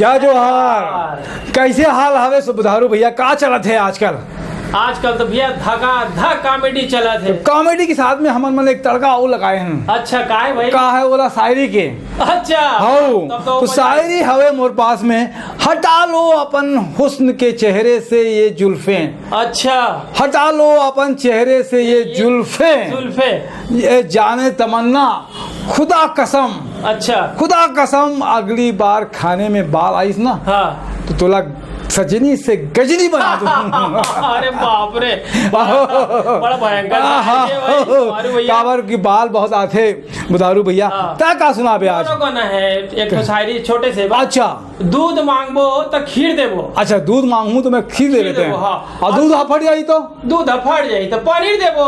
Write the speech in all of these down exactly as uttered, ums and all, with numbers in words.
जय जोहार। कैसे हाल हवे सुबुधारू भैया, का चलत हे आजकल? आजकल तो भैया धका धक कॉमेडी चलत हे। कॉमेडी के साथ में हमन मन एक तड़का अउ लगाए हन। अच्छा, का हे भाई? का हे ओला शायरी के। अच्छा। हौ, तब तो तो मजा शायरी हवे मोर पास में। हटा लो अपन हुस्न के चेहरे से ये जुल्फें। अच्छा। हटा लो अपन चेहरे से ये ये जुल्फें। जुल्फें। ये जाने तमन्ना, खुदा कसम। अच्छा। खुदा कसम, अगली बार खाने में बाल आइस ना, हाँ। तो तोला सजनी से गजनी बना दूं। अरे बाप रे, बड़ा, बड़ा भयंकर हाँ, हाँ, शायरी हे भाई, हाँ। मारू भैया। काबर की बाल बहुत आथे बुधारू भैया। हाँ। तैं का सुनाबे आज? कोनो कोनो हे, एक ठो शायरी छोटे से बा। अच्छा। दूध मांगबो त खीर देबो। अच्छा, दूध मांगहूं तो मैं खीर दे खीर देते देबो, हैं। हाँ। और दूध हफड़ जाई तो? दूध हफड़ जाई तो पनीर देबो।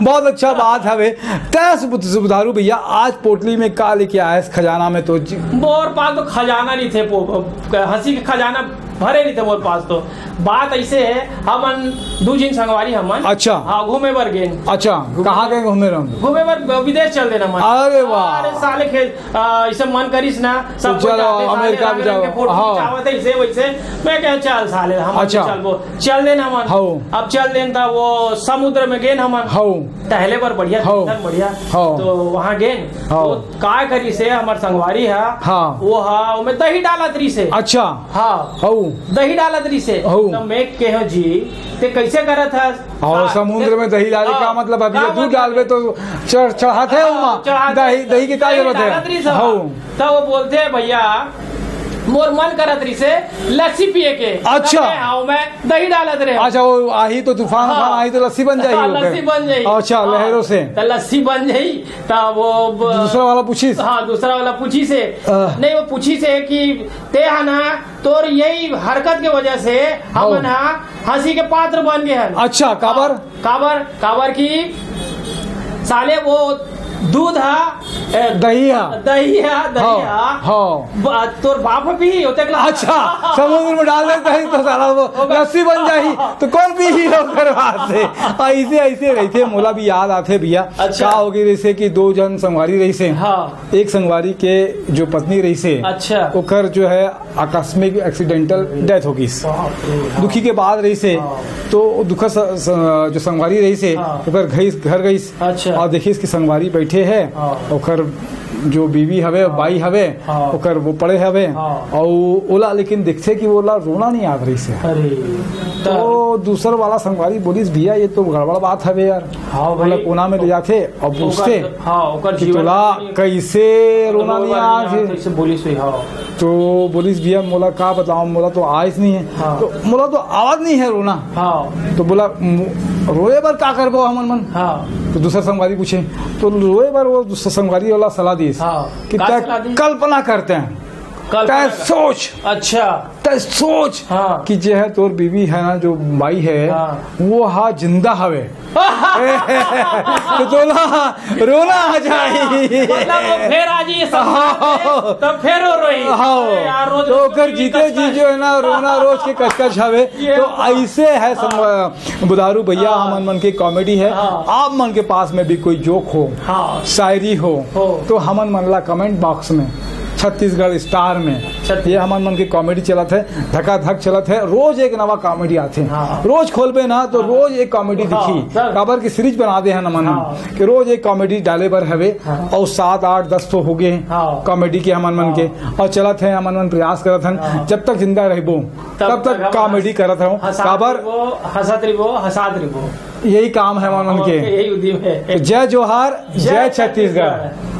बहुत अच्छा बात हवे। तैं सुब-, सुबुधारू भैया, आज पोटली में का लेके आए हस खजाना में तो जी? मोर पास तो खजाना नइ थे, पो-, हंसी के खजाना भरे नइ थे मोर पास तो। बात ऐसे हे, हमन दू झिन संगवारी हमन। अच्छा। हाँ, घूमे बर गेन। अच्छा, घूमे कहाँ बर, गए घूमे रहन? घूमे बर विदेश चल देन हमन। अरे वाह। अरे साले खेल आ, ऐसे मन करिस ना, सब तो कोई चलो, जाते, साले अमेरिका राम भी रंग के जाओ। फोटो हाँ। खिंचावत हे, ऐसे वैसे। मैं कहा, "चल साले, हम अच्छा। चलबो।" चल देन हमन। हाँ। अब चल देन त वो समुद्र में गेन हमन। हाँ। टहले बर बढ़िया, हाँ। एकदम बढ़िया। हाँ। तो वहाँ गेन। हाँ। तो का करिस हे हमर संगवारी हा, हाँ। वो हा, ओमे दही डालत रहिस हे। अच्छा। हाँ। हाँ। दही डालत रहिस हे। हाँ। तो मैं कहेंव, "जी, तैं कैसे करत हस?" और हाँ, समुद्र में दही डाले हाँ, का मतलब? अभी का ये दूध मतलब? डालबे तो चढ़-, चढ़ाथे हाँ, ओमा। चढ़ाथे। दही, दही के का दही जरूरत हे? डालत रहिस हव। हौ। त वो बोलथे, "भैया, मोर मन करत रहिस हे लस्सी पिए के।" अच्छा। त मैं, हाँ, मैं दही डालत रहेंव। अच्छा, वो आही तो तूफान, हाँ। उफान आही तो लस्सी बन जाही हाँ, ओकर। लस्सी बन जाही। अच्छा, हाँ, लहरों से। त लस्सी बन जाही। त वो ब-, दूसरा वाला पूछिस? हाँ, दूसरा वाला पूछिस हे। अ। नहीं, वो पूछिस हे कि तैं हा ना, तोर यही हरकत के वजह से हमन हाँ। हा हंसी के पात्र बन गे हन। अच्छा, काबर? काबर, काबर कि साले वो दूध हा, ए, दही हा। दही हा, दही हाँ, हा। हाँ। ब-, तोर बाप भी होते के ला-, अच्छा, समुद्र में डाल दे दही तो साला वो ओकर लस्सी बन जाही, तो कौन पीही ओकर बाद से? ऐसे, ऐसे रहिथे, मोला भी याद आथे भैया। अच्छा। का होगे, जैसे कि दो झन संगवारी रहिस हे। हाँ। एक संगवारी के जो पत्नी रहिस हे, अच्छा। ओकर जो हे आकस्मिक accidental death हो गिस। बाप रे, हाँ। दुखी के बात रहिस हे, हाँ। तो दुखद स-, स-, जो संगवारी रहिस हे, हाँ। ओकर घइस, घर गइस, अच्छा। और देखिस कि संगवारी बैठे हे, हाँ। ओकर जो बीवी हवे, हाँ। बाई हवे, हाँ। ओकर वो पड़े हवे, हाँ। और ओला लेकिन देखथे कि ओला रोना नइ आवत रहिस हे। अरे, तो दूसर वाला संगवारी बोलिस, "भैया, ये तो गड़बड़ बात हवे यार।" हाँ भाई। ओला कोना में ले जाथे और पूछथे ओकर, हाँ, ओकर कि जीवन तोला में कैसे रोना नइ आवत हे? कैसे बोलिस हे, हाँ। तो बोलिस, "भैया, मोला का बतावंव, मोला तो आइस नइ हे।" हाँ। तो मोला तो आवत नइ हे रोना। हाँ। तो बोला, "मो-, रोए बर का करबो हमन मन?" हाँ। तो दूसर संगवारी पूछे, तो रोए बर वो दूसर संगवारी वाला सलाह दिस हाँ। कि का तैं सलाह दिस? कल्पना करते हैं, कल्पना तैं कर। सोच, अच्छा। तैं सोच हाँ। कि जे हे तोर बीवी हे ना, जो बाई हे, हाँ। वो हा जिंदा हवे। तो तोला रोना आ जाही। मतलब वो फेर आ जाही सब हाँ। बात, तब फेर वो रोही। हाँ। अरे यार, रोज तो रोज ओकर रोज जीते जी कचकच। जो हे ना, रोना रोज के कचकच हवे। ये तो बात। ऐसे हे हाँ। सम-, बुधारू भैया, हाँ। हमन मन के कॉमेडी हे। हाँ। आप मन के पास में भी कोई जोक हो, हाँ। शायरी हो, हो। तो हमन मन ला कमेंट बॉक्स में छत्तीसगढ़ स्टार में छत्तीस- ये हमन मन के कॉमेडी चलत हे, धकाधक चलत हे, रोज एक नवा कॉमेडी आथे। हाँ। रोज खोलबे ना तो हाँ। रोज एक कॉमेडी हाँ, दिखही। सर। काबर की सीरीज बना दे हन हमन हाँ। कि रोज एक कॉमेडी डाले बर हवे हाँ। और सात, आठ, दस तो हो गए हाँ। कॉमेडी के हमन मन के हाँ। और चलत हे, हमन मन प्रयास करत हन हाँ। जब तक जिंदा रहबो तब तक कॉमेडी करत रहूं। काबर? हंसत रहिबो, हंसत रहिबो। यही काम हे हमन मन के। यही उद्देश्य हे। तो जय जोहार, जय छत्तीसगढ़।